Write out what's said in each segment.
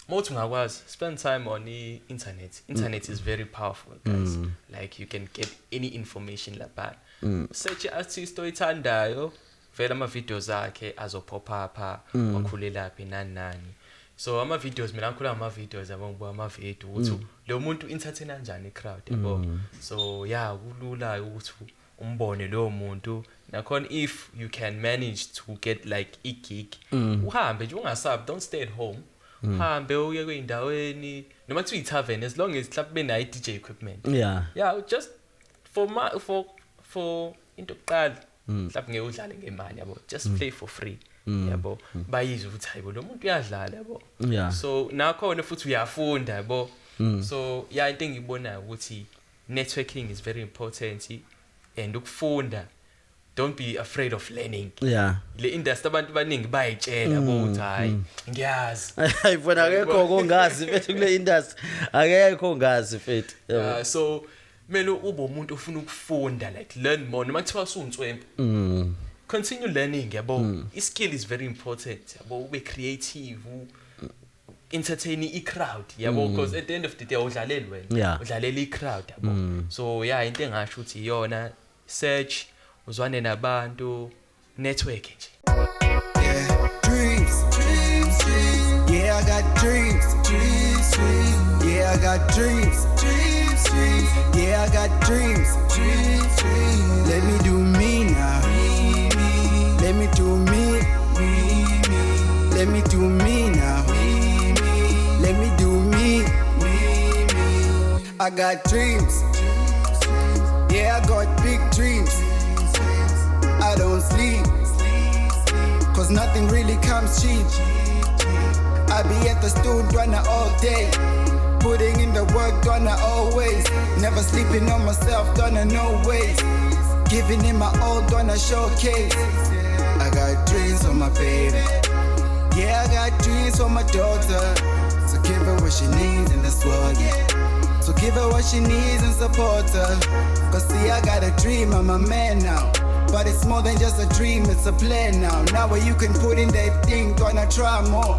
Mawuthi ungakwazi, spend time on i-internet. Internet is very powerful, guys. Like, you can get any information lapha. Search i-artist oyithandayo, vele ama-videos akhe azopop up, wakhulelaphi, nani nani. So ama-videos, mina ngikhula ngama-videos, yabo, ngibuka ama-video ukuthi lo muntu entertain kanjani i-crowd, yabo. So yeah, kulula ukuthi umbone lowo muntu. Nakhona if you can manage to get like i-gig, uhambe nje, ungasabi, don't stay at home. Hambe uye kwey'ndaweni noma kuthiwa i-tavern, as long as mhlawumbe benayo i-DJ equipment. Yeah, just for ma for into yokuqala, mhlawumbe ngeke udlale ngemali, yabo, just play for free, yabo, bayizwe ukuthi hayibo, lo muntu uyadlala, yabo. So nakhona futhi uyafunda, yabo. So yeah, into engiyibonayo ukuthi networking is very important and ukufunda, don't be afraid of learning. Le industry, abantu baningi bayitshela, yabo, ukuthi hayi, ngiyazi. Hayi bona, akekho kongazi mfethu kule industry, akekho ongazi mfethu. Yabo. Yeah, so kumele ube umuntu ofuna ukufunda, like learn more, noma kuthiwa usunswempu, continue learning, yabo. I-skill is very important, yabo, ube creative, entertain i-crowd, yabo, because at the end of the day awudlaleli wena, udlalela i-crowd, yabo. So yeah, into engasho ukuthi iyona, search, uzwane nabantu, network nje. Yeah, dreams, dreams, dreams. Yeah, I got dreams, dreams, dreams. Yeah, I got dreams, dreams, dreams. Yeah, I got dreams, dreams, dreams. Let me do me now. Let me do me, me, me. Let me do me now. Let me do me, me, me. I got dreams. Yeah, I got big dreams. I don't sleep. 'Cause nothing really comes cheap. I be at the studio all day. Putting in the work, done always. Never sleeping on myself, done no ways. Giving in my all, done a showcase. I got dreams for my baby. Yeah, I got dreams for my daughter. So give her what she needs in this world, yeah. So give her what she needs and support her. 'Cause see, I got a dream, I'm a man now. But it's more than just a dream, it's a plan now. Now where you can put in that thing, gonna try more.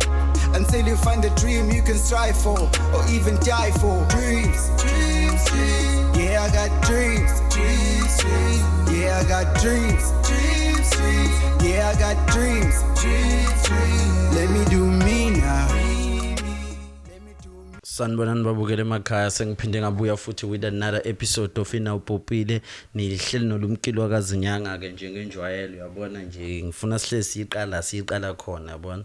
Until you find the dream you can strive for, or even die for. Dreams, dreams, dreams. Yeah, I got dreams, dreams, dreams. Yeah, I got dreams, dreams, dreams. Yeah, I got dreams, dreams, dreams. Let me do me now. Let me do me. Sanibonani babukele emakhaya, sengiphinde ngabuya futhi with another episode of Inawupopile. Nihleli nolumkilo wakazinyanga ke njengenjwayelo, uyabona nje, ngifuna sihle siyiqala khona, yabona.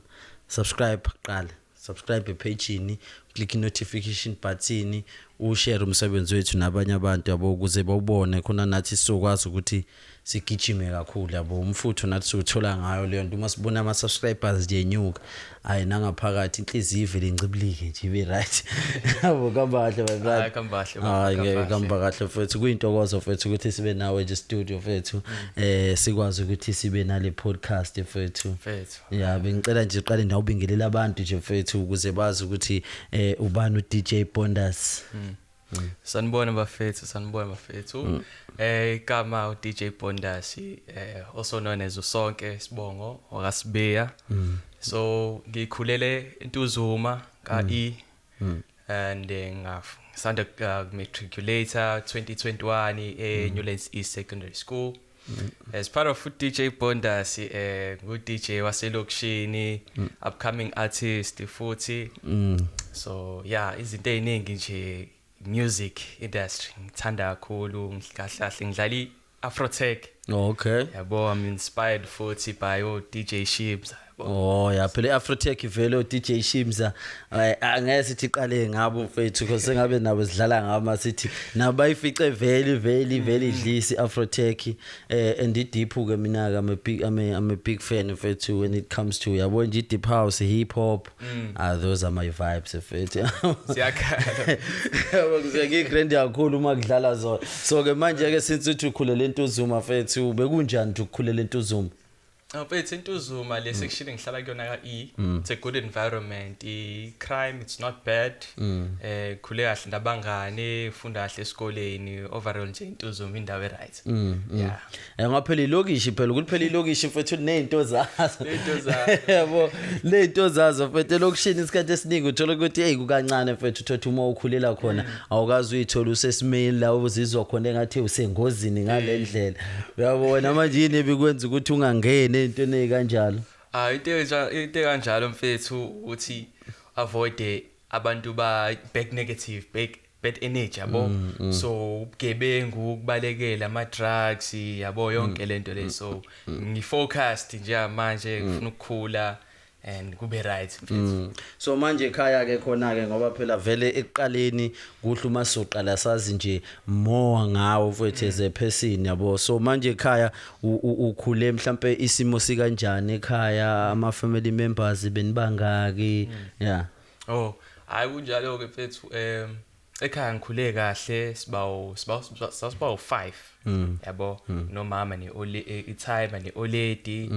Subscribe kuqala, subscribe epage, click notification button, ushare umsebenzi wethu nabanye abantu, yabo, ukuze bawubone khona nathi sizokwazi ukuthi sigijime kakhulu, yabo. Umfutho nathi siwuthola ngayo leyo nto. Uma sibona ama subscribers nje enyuka, hayi, nangaphakathi inhliziyo ivele incibilike nje, ibe right, yabo. Kabahle, my brother. Hayi, kambahle, Hayi, ngeke. kambahle. Kamba kahle mfethu, kuyintokozo mfethu ukuthi sibe nawe nje studio mfethu, sikwazi ukuthi sibe nale podcast mfethu. Mfethu. Ya, bengicela nje uqale nawe ubingelela abantu nje mfethu ukuze bazi ukuthi ubani uDJ Bondas. Sanibona bafethu, sanibona bafethu. Igama uDJ Bondasi, also known as uSonke Sibongo wakaSibiya. So ngikhulele eNtuzuma ka E and ngisanda matriculate 2021 e Newlands East Secondary School. As part of DJ Bondasi, ngu DJ waselokishini, upcoming artist futhi. So yeah, izinto eziningi nje, music industry ngithanda kakhulu, kahle kahle ngidlala i-Afrotech. Yabo, I'm inspired futhi by o DJ Shibs, yabo. Oh ya, phela iAfrotech vele, uDJ Shimza, angeke sithi iqale ngabo mfethu, because sengabe nabo sidlala ngama sithi nabo bayifice vele vele vele idlisi iAfrotech, and ideep ke mina ke I'm a big fan mfethu when it comes to, yabo nje, deep house, hip hop. Ah, those are my vibes mfethu. Siyakhala. Yabo, ngigrand kakhulu uma kudlala zona. So ke manje ke, since uthi ukhulele eNtuzuma mfethu, bekunjani nje ukukhulela eNtuzuma? Mfethu, iNtuzuma le section engihlala kuyona ka E, it's a good environment. I crime, it's not bad. Khule kahle nabangane, funda kahle esikoleni. Overall nje iNtuzuma indawo e-right. Yeah. Ngoba phela ilokishi, phela ukuthi phela ilokishi, mfethu, nezinto zazo. Nezinto zazo. Yabo, nezinto zazo, mfethu. Elokishini isikhathi esiningi uthola ukuthi, hey, kukancane, mfethu, uthothi uma ukhulela khona awukazi uyithola usesimeni la uzizwa khona engathi usengozini ngale ndlela, uyabona. Manje yini ebikwenza ukuthi ungangeni ey'ntweni ey'kanjalo? Ah, into kanjalo, mfethu, ukuthi avoid abantu ba back negative, back bad energy, yabo. So ubugebengu, ukubalekela ama drugs, yabo, yonke lento le. So ngifocused nje manje, ngifuna ukukhula and kube right, mfethu. So manje ekhaya ke khona ke, ngoba phela vele ekuqaleni kuhle uma soqala sazi nje more ngawo, mfethu, as a person, yabo. So manje ekhaya ukhule mhlambe isimo sikanjani ekhaya? Ama family members benibangaki? Yeah. Oh, hayi, kunjalo ke, mfethu. Ekhaya ngikhule kahle, sibawu 5, yabo, nomama ne i-timer ne-old lady.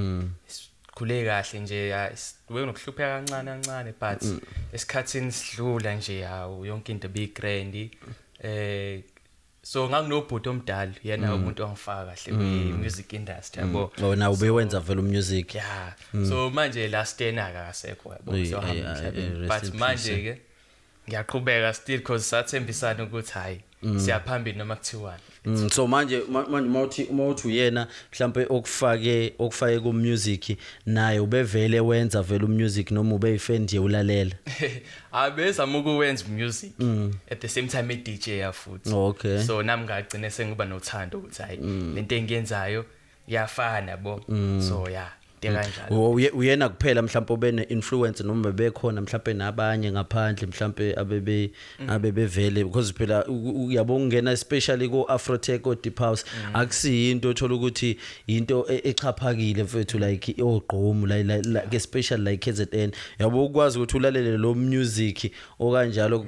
Sikhule kahle nje, kube nokuhlupheka kancane kancane, but esikhathini sidlula nje, hawu, yonke into be grand. So nganginobhuti omdala, yena umuntu ongifaka kahle kwi-music industry, yabo. Oh, na ubewenza vele umusic? Yeah, so manje last year naka akasekho, yabo. So hamba emhlabeni. Rest But in manje peace. ke ngiyaqhubeka still, cause sathembisana ukuthi hayi, siyaphambili noma kuthiwani. So manje manje mawuthi uyena mhlambe okufake ku music, naye ubevele wenza vele umusic noma ubeyifan nje ulalela? Abezama ukuwenza music, at the same time e-DJ ya futhi. So nami ngagcine sengiba nothando ukuthi hayi, lento engiyenzayo iyafana, yabo. So yeah, into kanjalo. Uyena kuphela mhlawumbe obene influence noma bekhona mhlawumbe nabanye ngaphandle mhlawumbe abebevele? Because phela uyabo, ungena especially ko Afrotech, ko Deep House, akusiyinto othola ukuthi into echaphakile, mfethu, like ogqomu like especially like KZN, yabo. Ukwazi ukuthi ulalele lo music okanjalo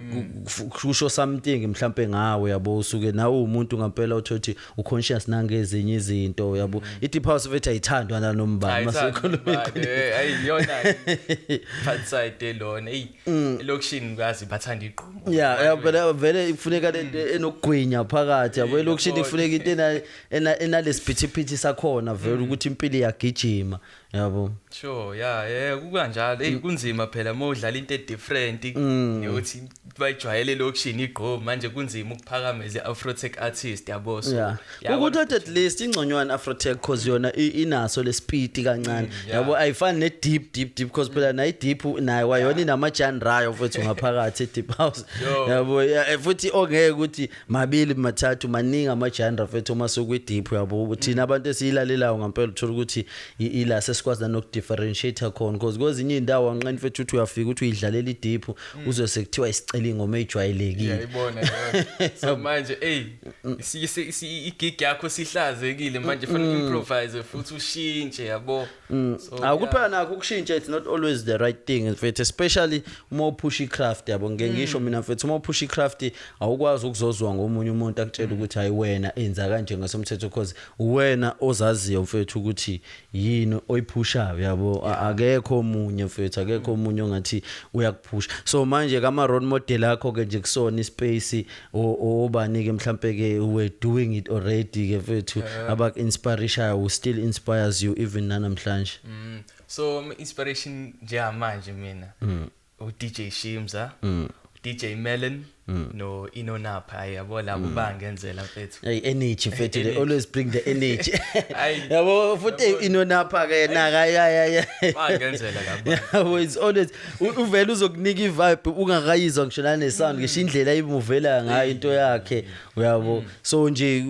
kusho something mhlawumbe ngawe, yabo. Usuke nawe umuntu ngempela uthothi uconscious nangezinye izinto, yabo. I Deep House, mfethu, ayithandwa nanombani masikhuluma iqiniso. Hayi, yona part side lona, hey, elokishini ngazi bathanda igqomu. Yeah, phela vele kufuneka lento enokugwinya phakathi, yabo. Elokishini kufuneka into enalesiphithiphithi sakhona vele ukuthi impilo iyagijima, yabo. Sure, yeah, kukanjalo. Hey, kunzima phela uma udlala into e-different nokuthi bayijwayele elokishini igqomu, manje kunzima ukuphakama as a-Afrotech artist, yabo. So yeah, Ukuthi at least ingconywana Afrotech, cause yona inaso lespeed kancane, yabo, ayifani ne deep deep deep, cause phela nayi deep nayo kwayona inama genre ayo futhi ngaphakathi e deep house, yabo. Yeah, futhi ongeke ukuthi mabili, mathathu, maningi ama genre, futhi uma sokwi deep, yabo. Thina abantu esiyilalelayo ngempela uthola ukuthi ila sesikwazi nokudifferentiate khona, because kwezinye indawo anqeni, futhi uthi uyafika uthi uyidlalela i-deep, uzwe sekuthiwa isicela ingoma ejwayelekile. Ngiyayibona leyo. So manje, hey, igig yakho sihlazekile manje, fanele improvise futhi ushintshe, yabo. So Awukuthi phela nakho ukushintsha, it's not always the right thing, mfethu, especially uma upush icraft, yabo. Ngeke ngisho mina, mfethu, uma upush icraft awukwazi ukuzozwa ngomunye umuntu akutshela ukuthi hayi, wena enza kanje ngasomthetho, because wena ozaziyo, mfethu, ukuthi yini oyiphushayo, yabo. Akekho omunye, mfethu, akekho omunye ongathi uyakuphusha. So manje kama role model akho ke nje kusona ispace, obani ke mhlambe ke we're doing it already ke, mfethu, abak inspiration who still inspires you even namhlanje? So inspiration njengamanje mina u DJ Shimza, DJ Melon no Inonapha, yabo, labo bangenzela, mfethu. Hey, energy, mfethu, they Energy. always bring the energy. Ayi. Yabo, futhi Inonapha ke naka ya. Bangenzela labo. Yabo, it's always uvela uzokunika ivibe ungakayizwa ngisho nane sound, ngisho indlela ayimuvela ngayo into yakhe, uyabo. So nje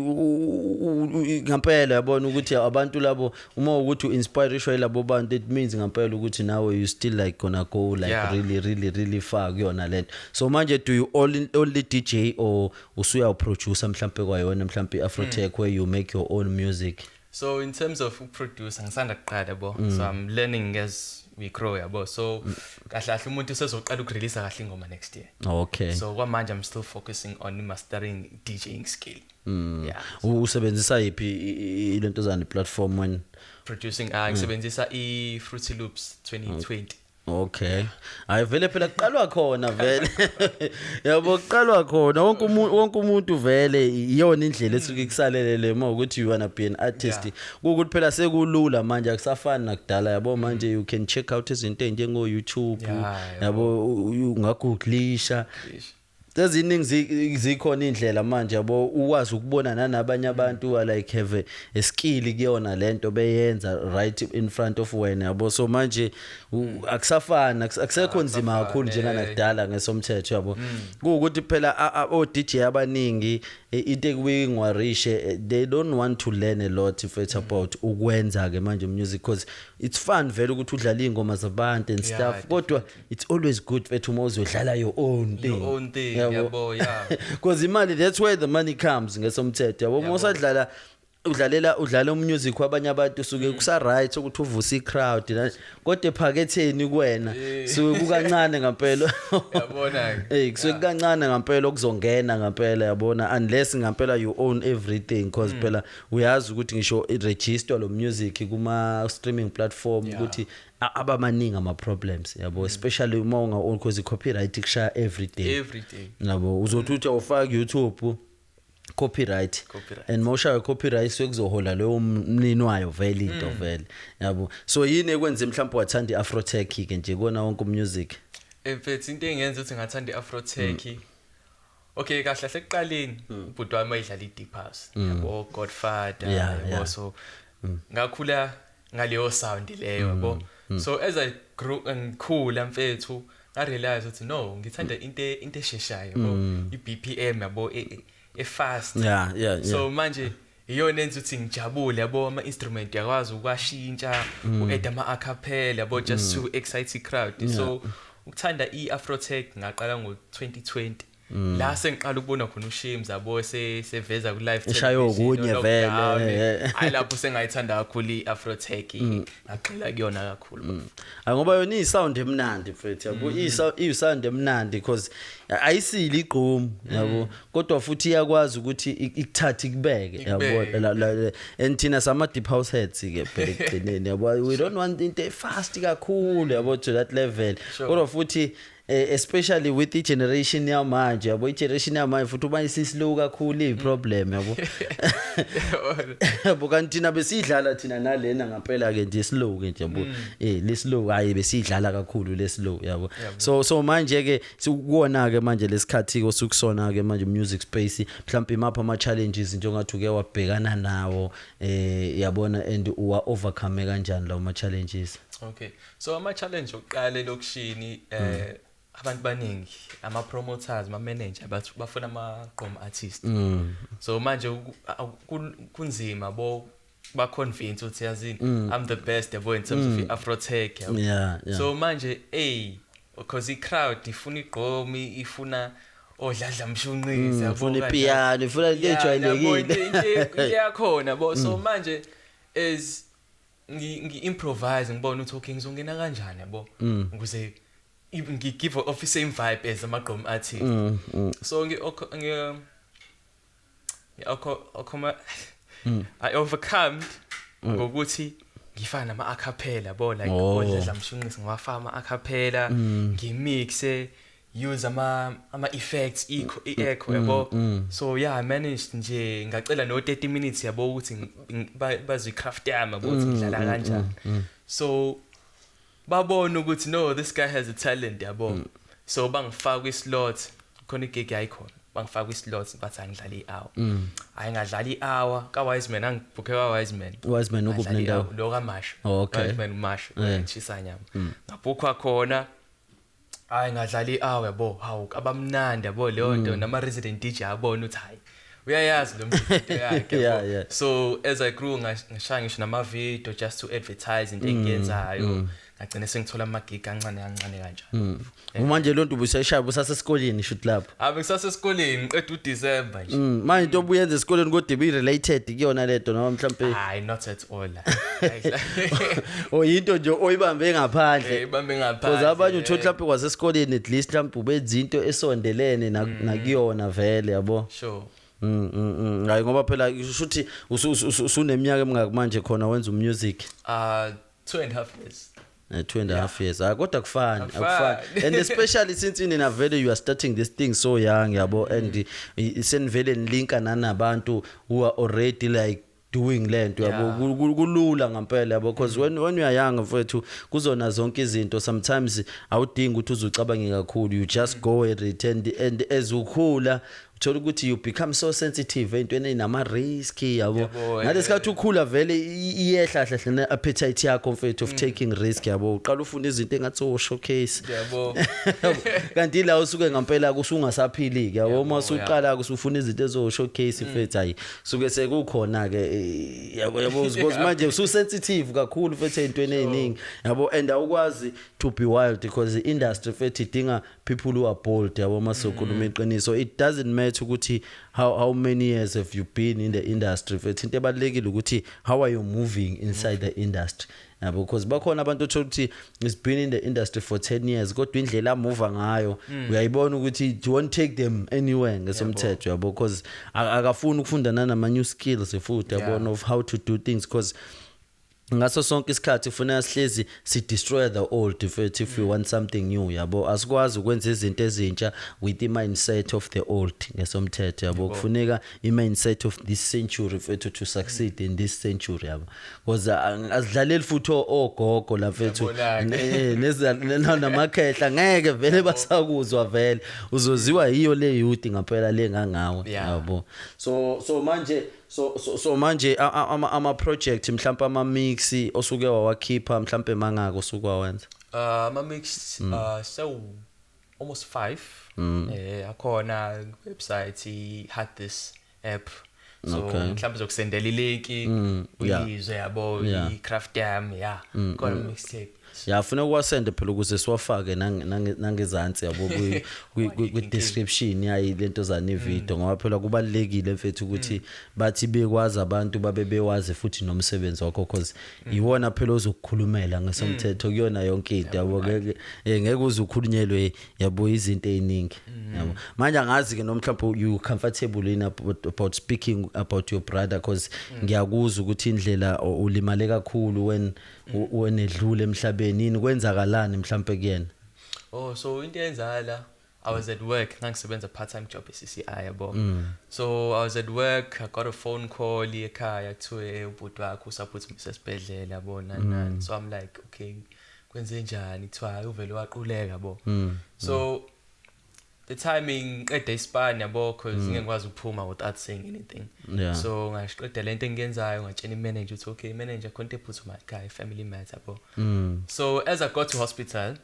ngampela yabona ukuthi abantu labo, uma ukuthi uinspire labo bantu, it means ngampela ukuthi nawe you still like gonna go like really really really far kuyona lento. So manje do you only DJ or usuya producer mhlambe kwayona mhlambe Afrotech where you make your own music? So in terms of producer, ngisanda kuqala, yabo. So I'm learning as we grow, yabo. So kahle kahle umuntu usezoqala ukurelease kahle ingoma next year. So kwamanje I'm still focusing on mastering DJing skill. Yeah. Usebenzisa yiphi ilento zani platform when producing? Ngisebenzisa i Fruity Loops 2020. Okay. Hayi, vele phela kuqalwa khona vele. Yabo, kuqalwa khona, wonke umuntu vele iyona indlela esuke kusalele le uma ukuthi you wanna be an artist. Kukuthi phela sekulula manje, akusafani nakudala, yabo. Manje you can check out izinto ezinjengo YouTube. Yabo, ungagooglisha. Eziningi zikhona indlela manje, yabo, ukwazi ukubona nanabanye abantu who are like have a skill kuyona lento beyenza right in front of wena, yabo. So manje akusafani, akusekho nzima kakhulu njenganakudala ngesomthetho, yabo. Kuwukuthi phela o DJ abaningi, into ekuyingwarishe, they don't want to learn a lot if it's about ukwenza ke manje music, because it's fun vele ukuthi udlale ingoma zabantu and stuff, kodwa it's always good mfethu uma uzodlala your own thing. Your own thing, yabo, yeah. Because imali, that's where the money comes ngesomthetho, yabo. Uma usadlala, udlalela, udlala umusic wabanye abantu, usuke kusa right ukuthi uvuse icrowd, kodwa ephaketheni kuwena suke kukancane ngempela. Yabona. Hey, kusuke kukancane ngempela okuzongena ngempela, yabona, unless ngempela you own everything, because phela uyazi ukuthi ngisho i-register lo music kuma streaming platform ukuthi abamaningi ama problems, yabo, especially uma unga own, because i-copyright kushaya every day. Every day. Yabo, uzothi uthi awufaki YouTube, copyright. Copyright. And mawushaya copyright, sekuzohola leyo mnini wayo vele into vele, yabo. So yini ekwenze mhlawumbe wathanda i-afrotech ke nje kona wonke umusic? Mfethu, into engenza ukuthi ngathanda i-afrotech, okay, kahle kahle ekuqaleni ubhuti wami wayedlala i-deep house, yabo, Godfather, yabo. So ngakhula ngaleyo sound leyo, yabo. So as I grew, ngikhula mfethu, ngarealize ukuthi no, ngithanda into esheshayo, yabo, i-BPM, yabo, e-fast. So manje iyona enza ukuthi ngijabule, yabo. Ama instrument uyakwazi ukwashintsha, u-add ama acapella, yabo, just to excite i-crowd. So ukuthanda i-afrotech ngaqala ngo-2020, la sengiqala ukubona khona uShims, yabo, seveza ku live. Eshaya okunye vele, Hayi, lapho sengayithanda kakhulu i-afrotech, ngagxila kuyona kakhulu. Hayi, ngoba yona iyisound emnandi mfethu, yabo, iyisound emnandi because ayisili igqomu, yabo, kodwa futhi iyakwazi ukuthi ikuthathe ikubeke, yabo. Ikubeke. And thina sama deep house heads ke phela ekugcineni, yabo. We don't want into fast kakhulu, yabo, to that level. Kodwa futhi especially with the generation yamanje, yabo, i-generation yamanje futhi uba isislow kakhulu, iyiproblem, yabo. Yabo, kanti thina besidlala thina nalena ngempela ke nje slow ke nje, yabo, le slow, hayi, besidlala kakhulu le slow, yabo. So manje ke sikuwona ke manje lesikhathi ke osukusona ke manje music space, mhlawumbe imapha ama challenges nje ongathi uke wabhekana nawo, yabona, and uwa overcome kanjani lawo ma challenges? Okay, so ama challenge okuqala elokishini, abantu baningi, ama promoters, ama manager, bathi bafuna ama gqom artist. So manje kunzima bo ba convince ukuthi yazini, I'm the best, yabo, in terms of i-afrotech, yabo. So manje, hey, because i-crowd ifuna igqomi, ifuna odladla mshunqisi, yabo, Ifuna kanjalo. ipiano, ifuna into Yeah, yabo, ejwayelekile. into yakhona, yabo. So manje is ngi-improvise, ngibona ukuthi okay, ngizongena kanjani, yabo, ukuze ngi-give off the same vibe as amagqom artist. So ngi ngi ngi I overcome ngokuthi ngifana nama acapella, yabo, like odladla mshunqisi, ngiwafaka ama acapella, ngimixe, use ama effects, echo, i-echo, yabo. So yeah, I managed nje, ngacela no 30 minutes, yabo, ukuthi bazwe craft yami, yabo, ukuthi ngidlala kanjani. So babona ukuthi no, this guy has a talent, yabo. So bangifaka kwi-slot khona, igig yayikhona, bangifaka kwi-slot, bathi angidlala i-hour. Hayi, ngadlala i-hour ka-Wiseman, angibhukhe ka-Wiseman. Wiseman ukuphi Ngadlala nendawo? i-hour, lo kaMashu. Oh, okay. Wiseman uMashu, ngishisa nyama, ngabhukhwa khona. Hayi, ngadlala i-hour, yabo, hawu, abamnandi, yabo, leyo nto, nama-resident DJ abona ukuthi hayi, uyayazi lo muntu into yakhe, yabo. So as I grew, ngashaya ngisho nama-video just to advertise into engiyenzayo. Ngagcina sengithola ama-gig kancane kancane kanjalo. Manje lonto ubusayishaya busasesikoleni shoot lapho? Abe ngisasesikoleni, ngiqeda uDecember nje. Manje into obuyenza esikoleni kodwa ibi-related kuyona lento noma mhlampe? Hayi, not at all. O yinto nje oyibambe ngaphandle? Ibambe ngaphandle. Because abanye uthola mhlampe kwasesikoleni at least mhlampe ubenza into esondelene nakuyona vele, yabo. Sure. Hayi, ngoba phela shuthi usuneminyaka emingaki manje khona wenza umusic? 2.5 years. 2.5 years. Ah, kodwa kufani. Akufani. Akufani, and especially since nina vele you are starting this thing so young, yabo, and senivele nilinka nanabantu who are already like doing lento, yabo. Kulula ngempela, yabo, because when you are young, mfethu, kuzona zonke izinto sometimes awudingi ukuthi uzucabange kakhulu, you just go at it, and as ukhula uthola ukuthi you become so sensitive entweni enama risk, yabo. Ngalesikhathi ukhula vele iyehla hle ne appetite yakho, mfethu, of taking risk, yabo. Uqala ufuna izinto engathi o showcase. Kanti la usuke ngempela kusungasaphili ke, yabo, uma usuqala usufuna izinto ezo showcase, mfethu, hayi, suke sekukhona ke, yabo, because manje usu sensitive kakhulu, mfethu, ezintweni eziningi, yabo, and awukwazi to be wild because the industry, mfethu, idinga people who are bold, yabo. Masokhuluma iqiniso, it doesn't matter ukuthi how many years have you been in the industry, mfethu, into ebalulekile ukuthi how are you moving inside the industry, yabo, because bakhona abantu othola ukuthi is been in the industry for 10 years, kodwa indlela amuva ngayo uyayibona ukuthi it won't take them anywhere ngesomthetho, yabo, because akafuni ukufunda nanama new skills futhi, yabona, of how to do things, because ngaso sonke isikhathi kufuneka sihlezi si destroy the old if we want something new, yabo. Asikwazi ukwenza izinto ezintsha with the mindset of the old ngesomthetho, yabo. Kufuneka i mindset of this century, mfethu, to succeed in this century, yabo, because asidlaleli futhi ogogo la, mfethu. Yabona-ke. Namakhehla ngeke vele basakuzwa vele, uzoziwa yiyo le youth ngempela le ngangawe, yabo. So manje ama project, mhlawumbe ama mix osuke wawakhipha, mhlawumbe mangaka osuke wawenza? Ama mix so almost 5. Akhona website i had this app. So mhlawumbe zokusendela ilink uyizwe, yabo, i-craft yami, yeah. Khona mixtape. Ya, funa ukuwasende phela ukuze siwafake nangezansi, yabo, kwi description yayi lento zani video, ngoba phela kubalulekile, mfethu, ukuthi bathi bekwazi abantu babe bewazi futhi nomsebenzi wakho, because iwona phela ozokukhulumela ngesomthetho kuyona yonke into, yabo. Ngeke uze ukhulunyelwe, yabo, izinto eziningi, yabo. Manje angazi ke noma mhlawumbe you comfortable in about speaking about your brother, because ngiyakuzwa ukuthi indlela ulimale kakhulu when edlule emhlabeni. Yini, kwenzakalani mhlawumbe kuyena? Oh, so into eyenzakala, I was at work, ngangisebenza part-time job e-CCI, yabo. So I was at work, I got a phone call ekhaya, kuthiwe ubhuti wakho usaphuthumise esibhedlela, yabo, nani nani. So I'm like, okay, kwenze njani? Kuthiwa hayi, uvele waquleka, yabo. So the timing ngiqeda ispan, yabo, cause ngeke ngikwazi ukuphuma without saying anything. So ngashiqeda lento engiyenzayo, ngatshela imanager ukuthi okay manager, khona into ephuthumayo ekhaya, family matter, yabo. So as I got to hospital,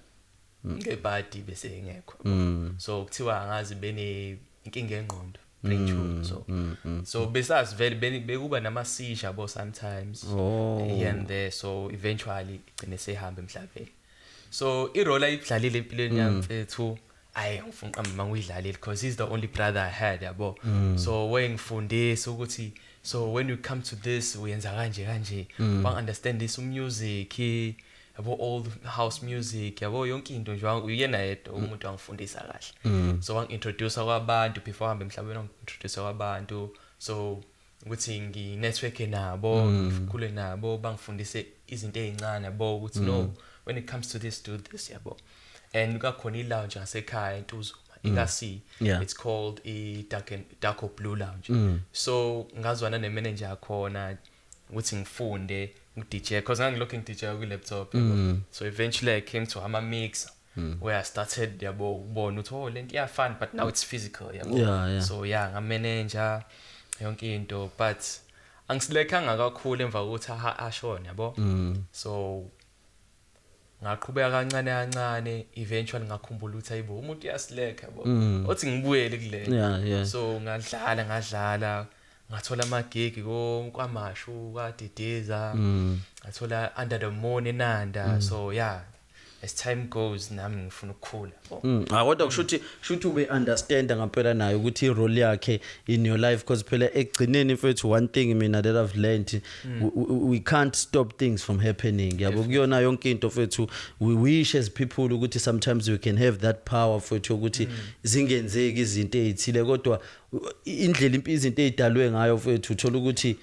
ngebhadi bese ngekho. So kuthiwa angazi bene inkinga yengqondo, brain tumor. So besazi vele bekuba nama seizure, yabo, sometimes here and there, so eventually igcine sehamba emhlabeni. So irole ayidlalile empilweni yami, mfethu, ayi, ngifuna uqamba manguyidlalile because he's the only brother I had, yabo. So wengifundisa ukuthi so when you come to this uyenza kanje kanje, bang understand this music, yabo, old house music, yabo, yonke into nje. Uyena yedwa umuntu wangifundisa kahle, so wangi-introduce kwabantu before hambe emhlabeni, wangi-introduce kwabantu, so ukuthi ngi-network nabo, ngikhule nabo, bangifundise izinto ey'ncane, yabo, ukuthi no, when it comes to this, do this, yabo. And kakhona i-lounge ngasekhaya eNtuzuma, ikasi, it's called i-dark and dark or blue lounge. So ngazwana ne-manager yakhona ukuthi ngifunde ngi-DJ, because ngangilokhu ngi-DJ kwi-laptop, yabo. So eventually I came to ama mix where I started, yabo, ukubona ukuthi oh, lento iyafana, but now it's physical, yabo. So yeah, ngamanager yonke into, but angisilekanga kakhulu emva kokuthi ashone, yabo. So ngaqhubeka kancane kancane, eventually ngakhumbula ukuthi ayibo, umuntu uyasilekha, yabo, othi ngibuyele kule. So ngadlala ngadlala. Ngathola amagigi ko kwaMashu, kwaDidiza, ngathola Under the Moon eNanda. So yeah, as time goes nami ngifuna ukukhula. Ah, kodwa kushuthi ube understand ngampela nayo ukuthi i-role yakhe in your life, because phela ekugcineni, mfethu, one thing mina that I've learned, we can't stop things from happening, yabo. Kuyona yonke into, mfethu, we wish as people ukuthi sometimes we can have that power, mfethu, ukuthi zingenzeki izinto ezithile, kodwa indlela izinto ezidalwe ngayo, mfethu, uthola ukuthi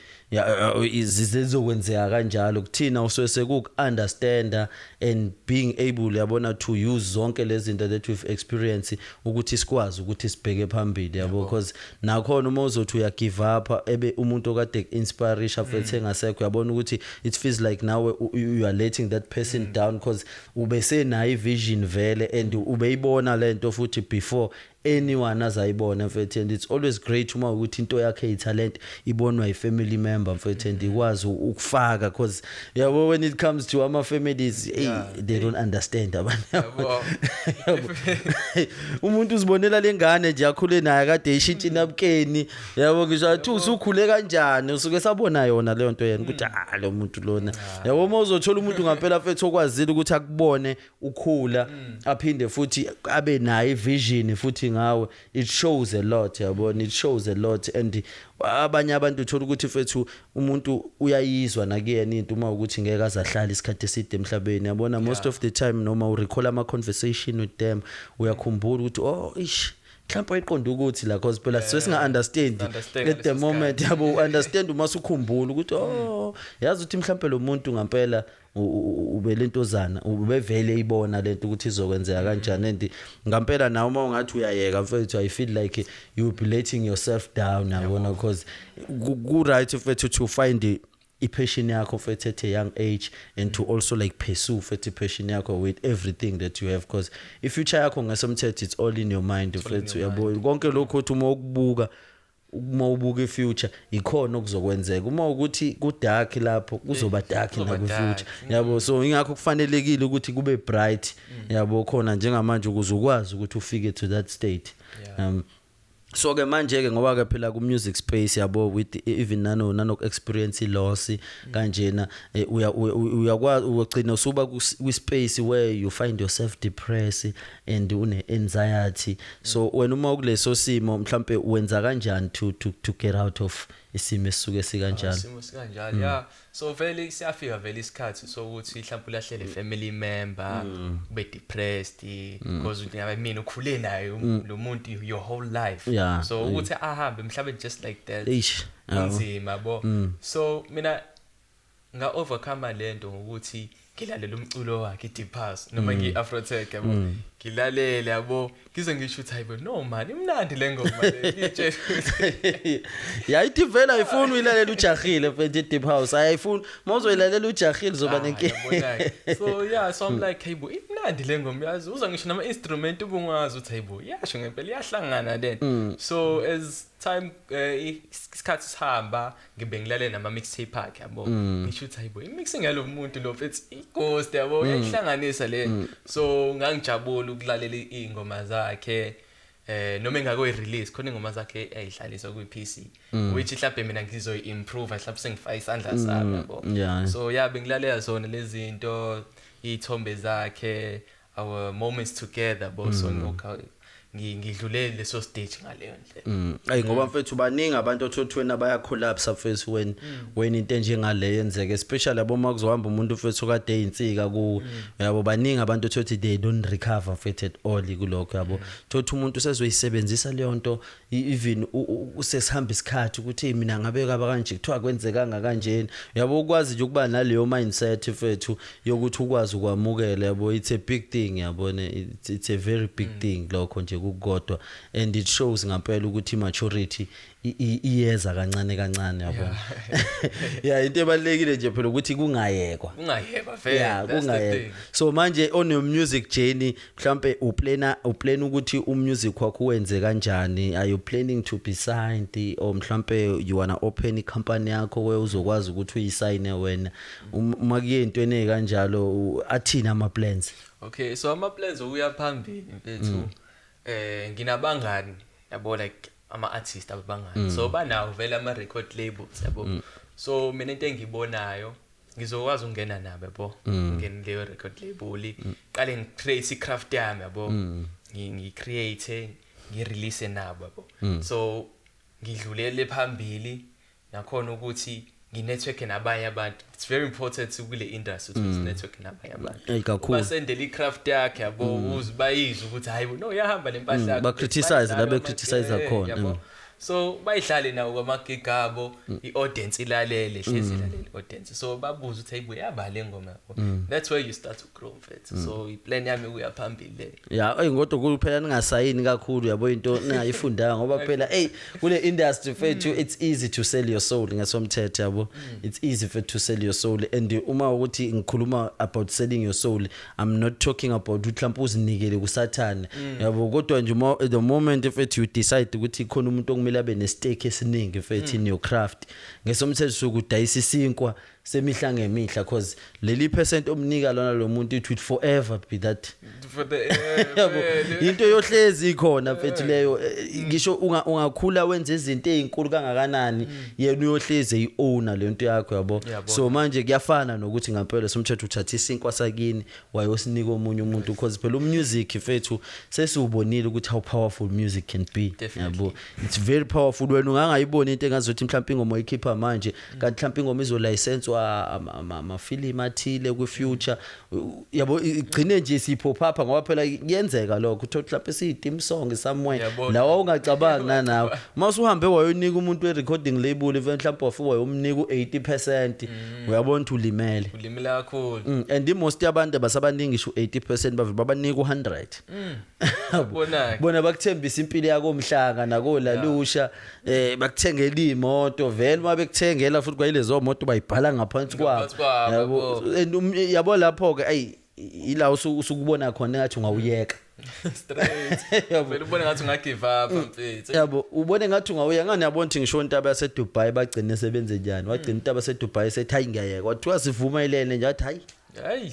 zizokwenzeka kanjalo. Kuthina usuke sekuku understand and being able, yabona, to use zonke lezi zinto that we've experienced ukuthi sikwazi ukuthi sibheke phambili, yabo, because nakhona uma uzothi uya give up ebe umuntu okade inspiration futhi engasekho, uyabona ukuthi it feels like now you are letting that person down, because ubesenayo ivision vele and ubeyibona lento futhi before anyone azayibona, mfethu. And it's always great uma ukuthi into yakhe eyitalent ibonwa i-family member, mfethu, and ikwazi ukufaka, because yabo, when it comes to ama families, hey, they don't understand abantu. Yabo. Umuntu uzibonela lengane nje akhule naye kade ishintsha inabukeni, yabo, ngisho athi usukhule kanjani, usuke sabona yona leyo nto yena ukuthi ah, lo muntu lona, yabo. Uma uzothola umuntu ngampela, mfethu, okwazile ukuthi akubone ukhula, aphinde futhi abe nayo ivision futhi ngawe, it shows a lot, yabona, it shows a lot. And abanye abantu uthola ukuthi, mfethu, umuntu uyayizwa nakuyena into uma ukuthi ngeke azahlala isikhathi eside emhlabeni, yabona. Most of the time noma urecall ama conversation with them, uyakhumbula ukuthi oh, ish, mhlawumbe ayiqonda ukuthi la, cause phela sisuke singa understand Understand at the ngaleso moment, yabo. Understand uma usukhumbula ukuthi oh, yazi ukuthi mhlawumbe lo muntu ngampela ubelentozana ubevele ibona lento ukuthi izokwenzeka kanjani. And ngampela nawe uma ungathi uyayeka, mfethu, I feel like you will be letting yourself down, yabona, because ku right, mfethu, to find i-passion yakho, mfethu, at a young age and to also like pursue, mfethu, i-passion yakho with everything that you have, because i-future yakho ngesomthetho, it's all in your mind, mfethu, yabo. Konke lokho uthi uma ubuka i-future, ikhona okuzokwenzeka. Uma ukuthi ku-dark lapho, kuzoba dark Kuzoba naku-future, dark. yabo. So ingakho kufanelekile ukuthi kube bright, yabo, khona njengamanje ukuze ukwazi ukuthi ufike to that state. So ke manje ke, ngoba ke phela ku music space, yabo, with even nano experience loss kanjena, uyakwazi ugcina usuba ku space where you find yourself depressed and une anxiety. So wena uma ukuleso simo, mhlambe wenza kanjani to get out of isimo esisuke sikanjalo? Isimo sikanjalo, yeah. So vele siyafika vele isikhathi sokuthi mhlawumbe ulahlele family member, ube depressed, because I mean, ukhule naye lo muntu your whole life. So ukuthi ahambe mhlawumbe just like that, Eish, yabo. kunzima, yabo. So mina nga overcome lento ngokuthi ngilalela umculo wakhe, i-deep house noma ngi-afrotech, yabo, ngilalele, yabo, ngize ngisho ukuthi hayibo, no man, imnandi le ngoma le, ngitshela ukuthi Ya, ithi vele ayifuni uyilalela ujahile, mfethu, i-deep house ayifuni. Mawuzoyilalela ujahile, uzoba Ah, nenkinga. yabona-ke. So yeah, so I'm like, hey bo, imnandi le ngoma, yazi, uzwa ngisho nama instrument ubungazi ukuthi hey bo, iyasho ngempela, iyahlangana then. So as time isikhathi sihamba, ngibe ngilalela nama mixtape akhe, yabo, ngisho ukuthi hayibo, i-mixing yalo muntu lo, mfethu, i-ghost, yabo, uyayihlanganisa le. So ngangijabula ukulalela iy'ngoma zakhe, noma engakoyi release khona ingoma zakhe eyidlalisa kwi PC, which mhlawumbe mina ngizoyi improve, mhlawumbe sengifaka isandla sami, yabo. So yeah, bengilalela zona lezi zinto, iy'thombe zakhe, our moments together, bo. So ngidlule leso stage ngaleyo ndlela. Ayi, ngoba mfethu, baningi abantu othothweni abaya collapse, mfethu, when into enjengale yenzeka, especially yabo uma kuzohamba umuntu, mfethu, kade eyinsika ku, yabo. Baningi abantu othothi they don't recover, mfethu, at all kulokho, yabo. Thothi umuntu usezoyisebenzisa leyo nto, even usesihamba isikhathi ukuthi hey, mina ngabe kaba kanje, kuthiwa kwenzekanga kanjena, yabo. Ukwazi nje ukuba naleyo mindset, mfethu, yokuthi ukwazi ukwamukela, yabo, it's a big thing, yabona. It's a very big thing lokho nje kukodwa, and it shows ngampela ukuthi maturity iyeza kancane kancane, yabo. Yeah, into ebalekile nje phela ukuthi kungayekwa. Kungayekwa vele. That's the Kungayekwa. thing. So manje on your music journey, mhlambe uplana ukuthi umusic wakho wenze kanjani? Are you planning to be signed, or mhlambe you wanna open i company yakho where uzokwazi ukuthi uyisayine wena? Uma kuye entweni ekanjalo, athini ama plans? Okay, so ama plans okuya phambili, mfethu, nginabangani, yabo, like Ama-artist ababangani, so banawo vele ama-record labels, yabo. So mina into engiyibonayo, ngizokwazi ukungena nabo, yabo, ngene leyo record label, qale ngicreate i-craft yami, yabo, ngi-create, ngi-release nabo, yabo. So ngidlulele phambili nakhona ukuthi nginetwork nabanye abantu. It's very important kule industry ukuthi network nabanye abantu. Ey, kakhulu. Basendele i-craft yakhe, yabo, uze bayizwe ukuthi hayi no, iyahamba le mpahla yakho. Ba-criticize la Bayidlale be-criticize khona. Yabo. So bayidlale nawo kwama-gig abo, i-audience ilalele, hlezi ilalele i-audience, so babuze ukuthi hayibo, yaba le ngoma, yabo. That's where you start to grow, mfethu. So iplan yami ukuya phambili le. Ya, eyi, kodwa kuphela ningasayini kakhulu, yabo, into ningayifundanga, ngoba phela ey, kule industry, mfethu, it's easy to sell your soul ngesomthetho, yabo. It's easy for to sell your soul, and uma ukuthi ngikhuluma about selling your soul, I'm not talking about ukuthi mhlawumbe uzinikele kusathane, yabo, kodwa nje uma the moment, mfethu, you decide ukuthi khona umuntu okumele abe ne-stake esiningi, mfethu, in your craft, ngesomthetho sokudayisa isinkwa semihla ngemihla, cause leli percent omnika lona lo muntu, it will forever be that. For the Yabo, into yohlezi ikhona, mfethu, leyo. Ngisho ungakhula wenze izinto ezinkulu kangakanani, yena uyohlezi eyi-owner le nto yakho, yabo. Yabo. So manje kuyafana nokuthi ngampela somthetho uthatha isinkwa sakini wayosinika omunye umuntu, because phela umusic, mfethu, sesiwubonile ukuthi how powerful music can be. Definitely. Yabo, it's very powerful. Wena ungangayiboni into engazothi mhlawumbe ingoma oyikhipha manje, kanti mhlawumbe ingoma izolicenswa amafilimu athile kwi-future, yabo, igcine nje siphophapha, ngoba phela kuyenzeka lokho, uthola mhlawumbe siyi-theme song somewhere Yabo. la ungacabangi nanawe. Uma usuhambe wayonika umuntu we-recording label, even mhlawumbe wafika wayomnika u-80%, uyabona ukuthi ulimele. Ulimele kakhulu. And i-most yabantu abasabaningi ngisho u-80%, bave babanika u-100. Bona. Bona bakuthembisa impilo yakomhlanga nakolalusha, bakuthengela imoto vele, uma bekuthengela futhi kwayilezo moto bayibhala ngaphansi kwabo. Ngaphansi kwabo, Yabo. And yabo, lapho ke ayi, ila usukubona khona ngathi ungawuyeka. Straight. Yabo. Vele ubone ngathi ungagive up, mfethu. Yabo, ubone ngathi ungawuya ngani. Yabona ukuthi ngisho intaba yaseDubai bagcine sebenze njani, wagcina intaba yaseDubai sethi hayi, ngiyayeka. Wathiwa sivumelene nje, wathi hayi, Hayi.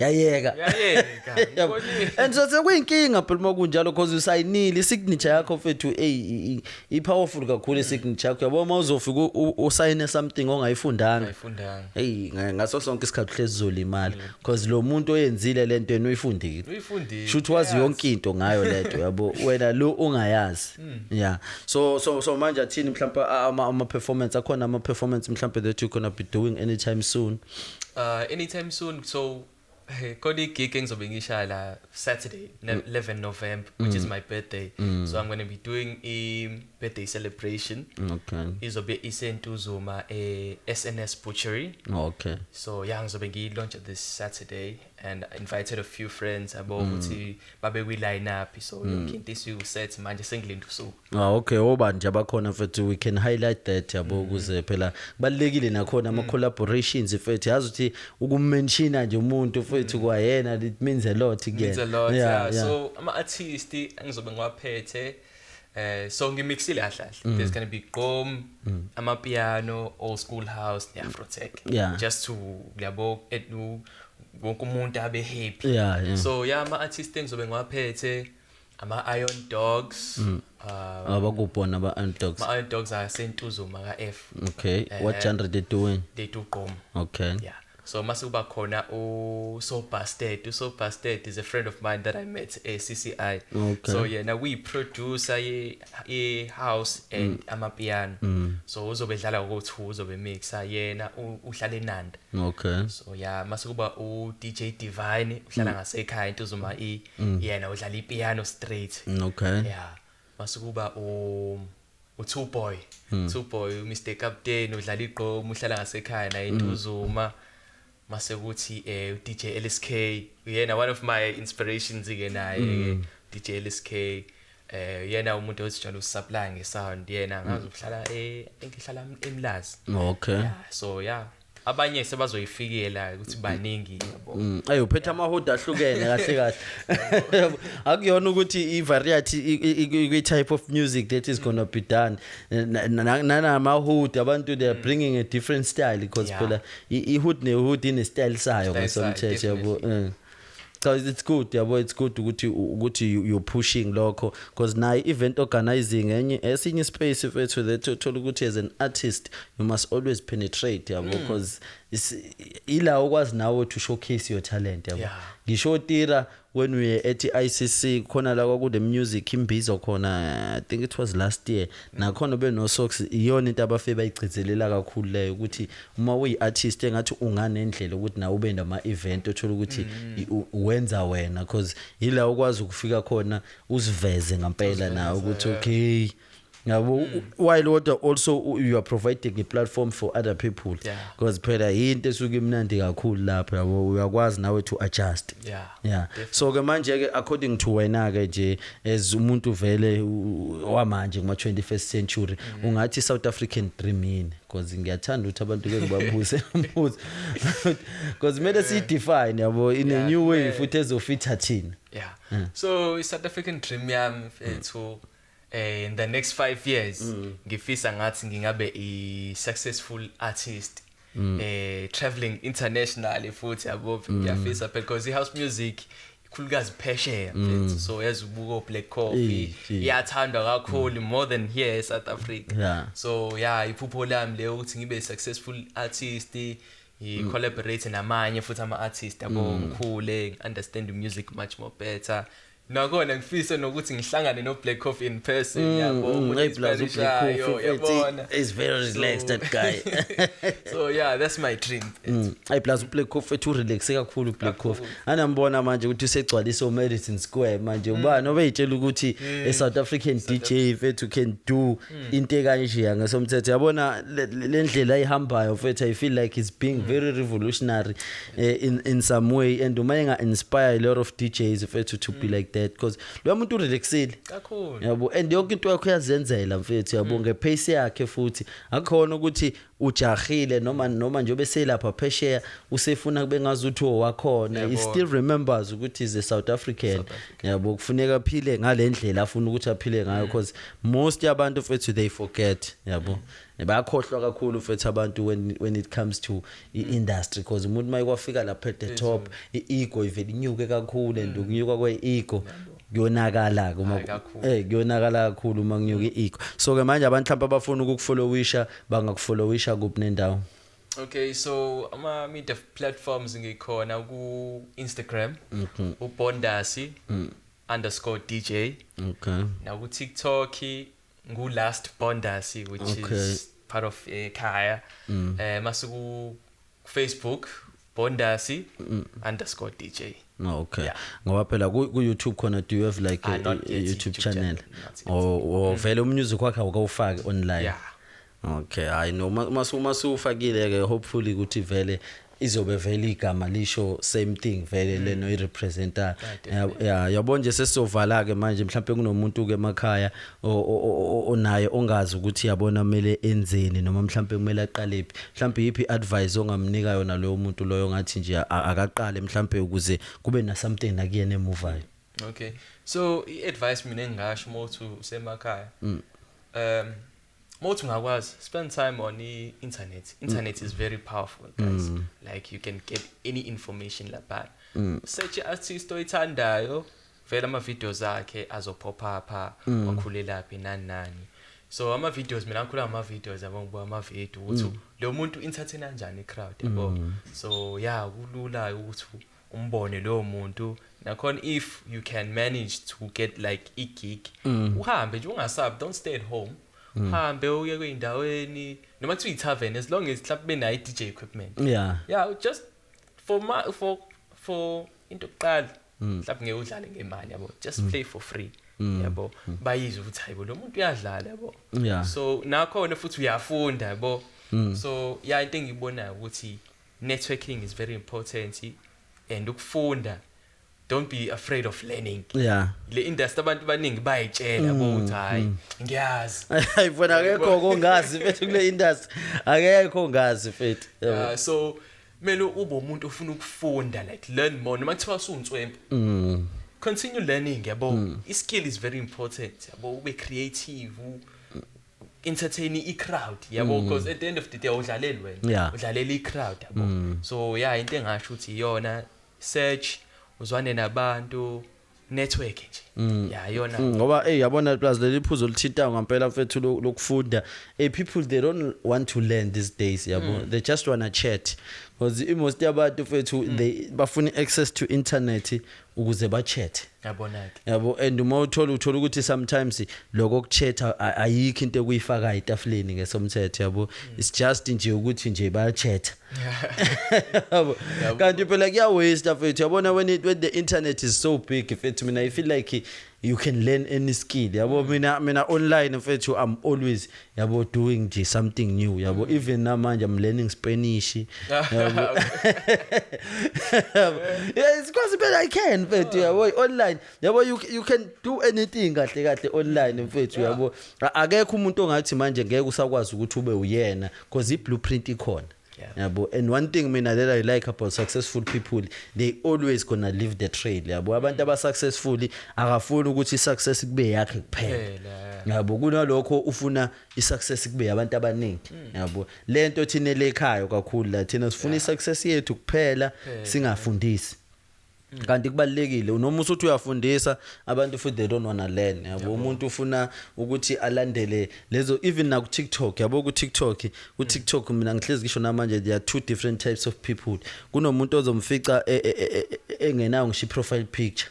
yayeka. Yayeka. Yabo. Ngibonile. And so sekuyinkinga phela uma kunjalo, cause usayinile isignature yakho, mfethu, ey, i-powerful kakhulu isignature yakho, yabo. Uma uzofika usayine something ongayifundanga, Ayifundanga. hey, ngaso sonke isikhathi hlezi uzolimala, because lo muntu oyenzile lento yena uyifundile. Uyifundile. Shuthi wazi yonke into ngayo lento, yabo, wena lo ungayazi. Yeah, so manje athini mhlawumbe ama performance akhona, ama performance mhlawumbe that you gonna be doing anytime soon? Anytime soon, so khona igig engizobe ngishaya la Saturday, 11 November, which is my birthday. So I'm going to be doing a birthday celebration. Izobe iseNtuzuma e SNS Butchery. So yeah, ngizobe ngiyi-launch this Saturday and I invited a few friends, yabo, ukuthi babe kwi line up. So yonke into isiwu-set manje, sengilinda usuku. Ah, okay, obani nje abakhona, mfethu? We can highlight that, yabo, ukuze phela kubalekile nakhona ama collaborations, mfethu, yazi ukuthi ukumentiona nje umuntu, mfethu, kwayena it means a lot kuyena. Means a lot, yeah. So ama-artist engizobe ngiwaphethe, so ngimixile kahle kahle, there's going to be gqom, amapiano, old school house ne-afrotech, just to, yabo, wonke umuntu abe happy. So yeah, ama-artist engizobe ngiwaphethe ama-Iron Dogs. Abakubona aba Dogs? Ama-Iron Dogs aseNtuzuma ka-F. Okay, what genre they doing? They do gqom. Yeah, so mase kuba khona u-So Busted. U-So Busted is a friend of mine that I met at CCI. So yena uyi-producer ye-house and amapiano, so uzobe edlala ngo-two, uzobe mixa yena, uhlala eNanda. So yeah, mase kuba u-DJ Divine, uhlala ngasekhaya eNtuzuma E, yena udlala ipiano straight. Yeah, mase kuba u-Two Boy, Two Boy, uMr Captain, udlala igqom, uhlala ngasekhaya naye eNtuzuma. Mase kuthi DJ LSK, yena one of my inspirations ke naye ke DJ LSK, yena umuntu osijwayele usupply ngesound, yena ngazi uhlala I think ihlala eMlazi. Yeah, so yeah, abanye sebazoyifikela ukuthi baningi, yabo. Ayo, uphethe amahood ahlukene kahle kahle. Akuyona ukuthi i variety i type of music that is going to be done. Nanama hood abantu, they are bringing a different style, because phela i hood ne hood ine style sayo Style sayo, ngesomthetho, yabo. Definitely. Cha, it's good, yabo, it's good ukuthi you're pushing lokho, because nayo event organizing enye esinye space, mfethu, that uthola ukuthi as an artist you must always penetrate, yabo, because ila ukwazi nawe to showcase your talent, yabo. Ngisho tira when we were at ICC khona la, kwakune music imbizo khona, I think it was last year, nakhona beno Socks. Iyona into abafike bayigcizelela kakhulu leyo, ukuthi uma uyi artist engathi unganendlela ukuthi nawe ube nama event othola ukuthi wenza wena, because ila ukwazi ukufika khona uziveze ngempela nawe ukuthi okay, yabo, while kodwa also you are providing a platform for other people, because phela into esuke imnandi kakhulu lapho, yabo, uyakwazi nawe to adjust. Yeah, so ke manje ke, according to wena ke nje as umuntu vele wamanje kuma 21st century, ungathi South African dream yini? Because ngiyathanda ukuthi abantu ke ngibabuze umbuzo, because kumele siyi define, yabo, in a new way futhi ezofitha thina. Yeah, so i-South African dream yami, mfethu, in the next 5 years ngifisa ngathi ngingabe i successful artist traveling internationally futhi, yabo. Ngiyafisa because i-house music ikhulukazi phesheya, mfethu, so yazi ubuko Black Coffee, iyathandwa kakhulu more than here e South Africa. So yeah, iphupho lami leyo ukuthi ngibe successful artist, i-collaborate namanye futhi ama-artist, yabo, ngikhule, understand the music much more better. Nakhona ngifise nokuthi ngihlangane no Black Coffee in person, yabo, umuntu Hey, plus uBlack inspirishayo, Coffee yabona. is very relaxed, that guy. So yeah, that's my dream. Ay, plus uBlack Coffee ethu relax kakhulu uBlack Coffee. Anambona manje ukuthi usegcwalisa uMadison Square manje. Ubani obeyitshela ukuthi a South African DJ, mfethu, can do into ekanje ngesomthetho, yabona, le ndlela ayihambayo, mfethu? I feel like he's being very revolutionary in some way, and uma enga inspire a lot of DJs, mfethu, to be like that, because lo muntu urelaxile Kakhulu. Yabo, and yonke into yakho uyazenzela, mfethu, yabo, ngepace yakhe futhi. Akukhona ukuthi ujahile noma nje beselapha phesheya usefuna kube ngazuthi owakhona. He still remembers ukuthi is a South African, yabo, kufuneka aphile ngalendlela afuna ukuthi aphile ngayo, because most yabantu, mfethu, they forget, yabo, bayakhohlwa kakhulu, mfethu, abantu when it comes to i-industry, because umuntu mayekwafika lapha at the top, i-ego ivele inyuke kakhulu, and ukunyuka kwe-ego kuyonakala kuma Hayi, kakhulu. Kuyonakala kakhulu uma kunyuka i-ego. So ke manje abantu mhlawumbe abafuna ukukufollowisha bangakufollowisha kuphi nendawo? Okay, so ama media platforms ngikhona ku Instagram, ubondasi_DJ, na ku TikTok ngu last Bondasi, which is part of ekhaya. Masuku Facebook Bondasi_DJ. No, okay. Yeah. Ngoba phela ku YouTube khona, do you have like Ah, not a yet, YouTube YouTube channel? channel, not yet. Or vele umusic wakhe awukawufaki online? Yeah. Okay, hayi no, masufakile ke, hopefully ukuthi vele izobe vele igama lisho same thing vele leno irepresenta. Yeah, yabo nje, sesizovala ke manje. Mhlawumbe kunomuntu ke emakhaya onaye ongazi ukuthi, yabona, kumele enzeni noma mhlawumbe kumele aqale phi. Mhlawumbe yipi advice ongamnika yona loyo muntu loyo, ngathi nje akaqale mhlawumbe ukuze kube na something nakuyena emuvayo? Okay, so i-advice mina engingasho uma uthi usemakhaya, uma uthi ungakwazi, spend time on i-internet. Internet is very powerful, guys. Like you can get any information lapha. Search i-artist oyithandayo, vele ama-videos akhe azopop up, wakhulelaphi, nani nani. So ama-videos, mina ngikhula ngama-videos, yabo, ngibuka ama-video ukuthi lo muntu entertain kanjani i-crowd, yabo. So yeah, kulula ukuthi umbone lowo muntu. Nakhona if you can manage to get like i-gig, uhambe nje, ungasabi, don't stay at home. Uhambe uye kwey'ndaweni noma kuthiwa i-tavern, as long as mhlawumbe benayo i-DJ equipment. Yeah, just for ma for into yokuqala, mhlawumbe ngeke udlale ngemali, yabo, just play for free, yabo, bayizwe ukuthi hayibo, lo muntu uyadlala, yabo. So nakhona futhi uyafunda, yabo. So yeah, into engiyibonayo ukuthi networking is very important and ukufunda, don't be afraid of learning. Le industry abantu baningi bayitshela, yabo, ukuthi hayi, ngiyazi. Hayi bona, akekho kongazi, mfethu, kule industry, akekho ongazi, mfethu, yabo. So kumele ube umuntu ofuna ukufunda, like learn more, noma kuthiwa usunswempu, continue learning, yabo. I-skill is very important, yabo, ube creative, entertain i-crowd, yabo, because at the end of the day awudlaleli wena, udlalela i-crowd, yabo. So yeah, into engasho ukuthi iyona, search. Uzwane nabantu, network nje. Yeah, yona. Ngoba hey, yabona, plus leli phuzo lithinta ngempela, mfethu, lokufunda. Hey, people, they don't want to learn these days, yabo. They just wanna chat, because most yabantu, mfethu, they bafuna access to internet ukuze ba chat. Yabona ke. Yabo, and uma uthola ukuthi sometimes lokho kuchatha ayikho into ekuyifaka etafuleni ngesomthetho, yabo. It's just nje ukuthi nje bayachatha, yabo. Kanti phela kuya waste, mfethu, yabona, when the internet is so big, mfethu. Mina I feel like you can learn any skill, yabo. Mina online, mfethu, I'm always, yabo, doing nje something new, yabo. Even namanje I'm learning Spanish, yabo. Yeah, it's because phela I can, mfethu, yabo, online, yabo. You can do anything kahle kahle online, mfethu, yabo. Akekho umuntu ongathi manje ngeke usakwazi ukuthi ube uyena, because i blueprint ikhona. Yabo, and one thing mina that I like about successful people, they always gonna leave the trail, yabo. Abantu aba successful akafuni ukuthi i-success kube yakhe kuphela. Phela. Yabo, kunalokho ufuna i-success kube yabantu abaningi, yabo. Lento thina lekhaya kakhulu la, thina sifuna i-success yethu kuphela, singafundisi. Kanti kubalekile noma usuthi uyafundisa abantu futhi they don't wanna learn, yabo. Umuntu ufuna ukuthi alandele lezo, even na ku TikTok, yabo. Ku TikTok mina ngihlezi ngisho namanje, there are two different types of people. Kunomuntu ozomfica engenayo ngisho i-profile picture,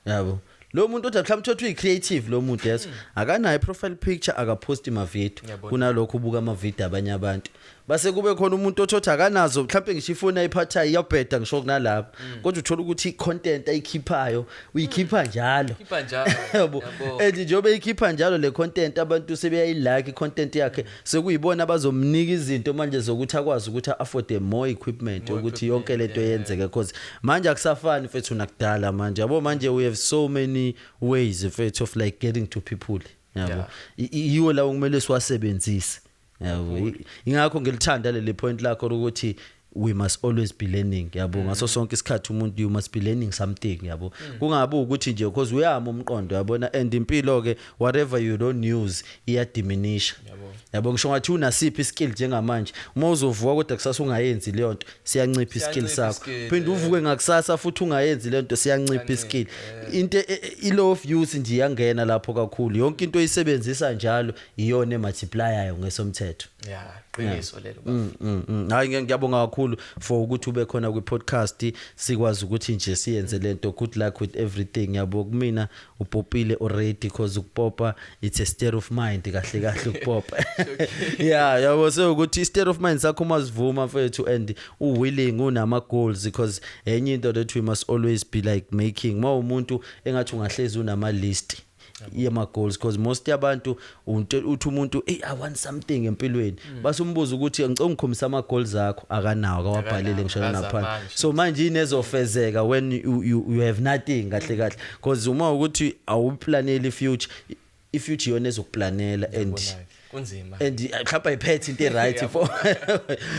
yabo. Lo muntu othi mhlawumbe uthi uyi-creative, lo muntu, yes, akanayo i-profile picture, akaposti ma-video. Kunalokho ubuka ama-video abanye abantu. Base kube khona umuntu othothi akanazo mhlawumbe ngisho ifoni ayiphathayo, iyabheda ngisho kunalapho, kodwa uthola ukuthi i-content ayikhiphayo uyikhipha njalo. Khipha njalo. Yabo. Yabo. And njengoba eyikhipha njalo le content, abantu sebeyayilike i-content yakhe, sekuyibona abazomnika izinto manje zokuthi akwazi ukuthi afford more equipment, More ukuthi yonke lento equipment, yeah. yenzeke, because manje akusafani, mfethu, nakudala manje, yabo. Manje we have so many ways, mfethu, of like getting to people, yabo. Yiwo lawo kumele siwasebenzise, yabo. Ingakho ngilithanda leli point lakho ukuthi we must always be learning, yabo. Ngaso sonke isikhathi umuntu, you must be learning something, yabo. Kungabi ukuthi nje because uyama umqondo, yabona. And impilo ke, whatever you don't use iyadiminisha. Yabo, ngisho ngathi unasiphi iskill njengamanje, uma uzovuka kodwa kusasa ungayenzi leyo nto, siyancipha iskill Siyancipha sakho. iskill, Phinde yeah. uvuke ngakusasa futhi ungayenzi leyo nto, siyancipha iskill. Into i-law of use nje iyangena lapho kakhulu. Yonke into oyisebenzisa njalo iyona emultiplyayo ngesomthetho. Yeah, qiniso lelo, bafo. Hayi, ngiyabonga kakhulu for ukuthi ube khona kwi podcast, sikwazi ukuthi nje siyenze lento. Good luck with everything, yabo. Kumina upopile already, because ukupopa, it's a state of mind kahle kahle ukupopa. Yeah, yabo, so ukuthi i state of mind sakho mazivuma, mfethu, and u willing, unama goals, because enye into that we must always be like making, ma umuntu engathi ungahlezi unama list yama goals, because most yabantu uthi umuntu, "Hey, I want something empilweni," basumbuza ukuthi, "Ngicela ungikhombisa ama goals akho." Akanawo, akawabhalile ngisho Akanawo, naphansi. akazamanga. So manje yini ezofezeka when you have nothing kahle kahle? Because uma ukuthi awuplaneli future, i-future iyona ezokuplanela and Yabona-ke, kunzima. And mhlawumbe ayiphethe into e-right for.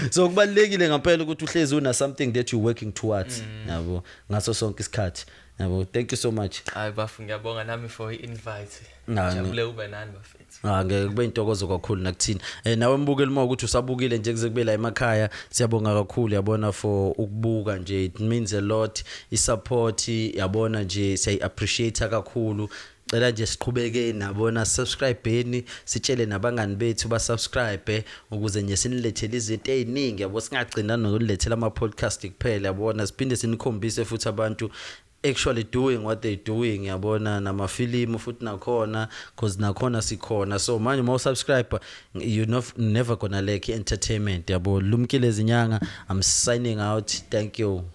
So kubalekile ngempela ukuthi uhlezi una something that you working towards, yabo, ngaso sonke isikhathi, yabo. Thank you so much. Hayi bafu, ngiyabonga nami for i-invite. Jabule ube nani, bafethu. Ah, ngeke kube intokozo kakhulu nakuthina. Nawe mbukeli, uma ukuthi usabukile nje kuze kube la emakhaya, siyabonga kakhulu, yabona, for ukubuka nje. It means a lot, i-support, yabona nje, siyayi appreciate kakhulu. Cela nje siqhubeke nabona, subscribeeni, sitshele nabangani bethu ba subscribe ukuze nje sinilethele izinto eziningi, yabo. Singagcina nokulethela ama podcast kuphela, yabona, siphinde sinikhombise futhi abantu actually doing what they doing, yabona, namafilimu futhi nakhona, cause nakhona sikhona. So manje uma usubscribe, you never gonna lack entertainment, yabo. Lumkile Zinyanga, I'm signing out. Thank you.